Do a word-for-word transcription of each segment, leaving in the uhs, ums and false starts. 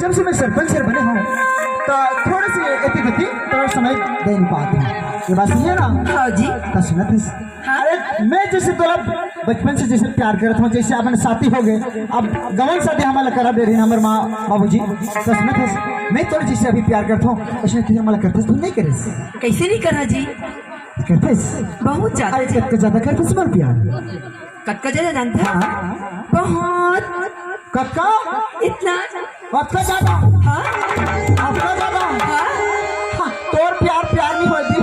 जब से मैं सरपंच सर बने हूँ, तो थोड़ा सी एती गति थोड़ा समय दे नहीं पाते हैं। ये बात सही है ना? हाँ जी। तो सुनत हस। हाँ। अरे, मैं जैसे तोला बचपन से जैसे प्यार करत हूँ, जैसे अपन साथी हो गए, अब गवन साथी हमला करा दे रही हमर माँ बाबूजी, तो सुनत हस, मैं तोर जैसे अभी प्यार करत हूँ, उसने तुझे हमला करते तू नहीं करे। कैसे नहीं करा जी? करते। बहुत ज्यादा। अरे, कतका ज्यादा करते मोर प्यार। कतका ज्यादा जानता? हाँ। बहुत। कतका? इतना। कतका ज्यादा? हाँ। कतका ज्यादा? हाँ। हाँ, तोर प्यार प्यार नहीं होती।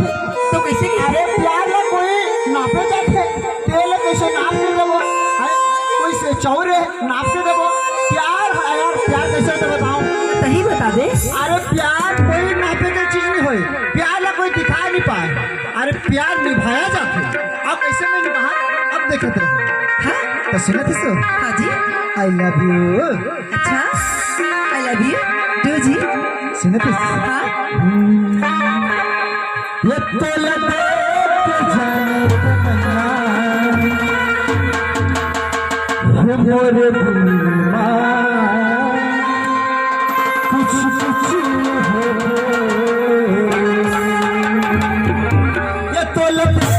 तो कैसे नहीं? अरे, प्यार ला कोई नापे जाथे, तेल ला कैसे नाप के देबो? हैं? कोई से चौरे नाप के देबो? प्यार है यार, प्यार कैसे होता बताओ? तही बता दे। अरे, प्यार कोई नापे के चीज नहीं होय, प्यार ला कोई दिखा नहीं पाए। अरे, प्यार निभाया जाथे। अब कैसे मैं निभाए? अब देखत रहो। हाँ? तो सुनत हस? हाँ जी। I love you। अच्छा, I love you too जी। सुनत हस? हाँ। हम्म। ये तो लगे तो जाने तमन्ना, ये मोरे दिल मा कुछ कुछ हो। ये तो लगे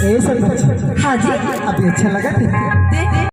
ए सरपंच। हाँ जी। अभी अच्छा लगा थे? दे, दे।